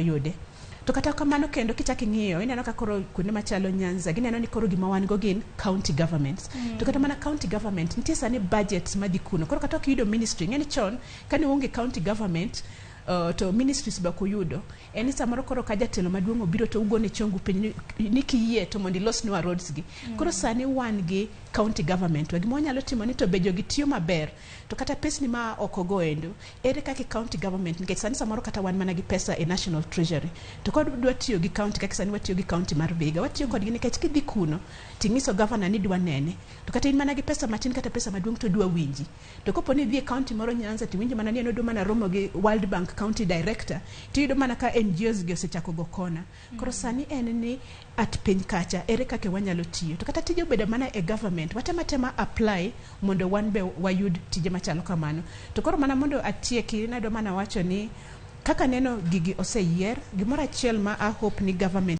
Yude. To kata kamano kendo kichak ing'iyo, ineno ka koro kuonde machalo Nyanza gineno ni koro gima wan go gin county governments. To kata mana county government nitie sani budgets madhi kuno. Koro kata ok iyudo ministry, ing'e ni chon kane uonge county government to ministries be ok uyudo. En ni samoro koro ka jatelo maduong' obiro to ugone chongu piny ni kiyie to mondo ilosnwa roads gi. Koro sani wan gi county government wa. Gima wanyalo timo ni to be jogi tiyo maber. To kata pesni ma oko go endo, ere kaka county government, nikech sani samoro kata wan mana gi pesa e National Treasury, to ka dwa tiyo gi county kaka sani watiyo gi county mar Vihiga, watiyo kodgi nikech kidhi kuno ting'iso governor ni dwa nene, to kata in mana gi pesa matin kata pesa maduong' to odwa winji. To kopo ni idhi e county moro Nyanza tiwinjo mana ni en odwa mana romo gi World Bank county director, tiyudo mana ka NGOs gi osechako go kona. Koro sani en ni at piny kacha ere kaka wanyalo tiyo, to kata tije obedo mana e government, watema tema apply mondo wan be wayud tije machalo kamano. To koro mana mondo atieki, nadwa mana wacho ni kaka neno gigi oseyier, gimoro achiel ma a hope ni government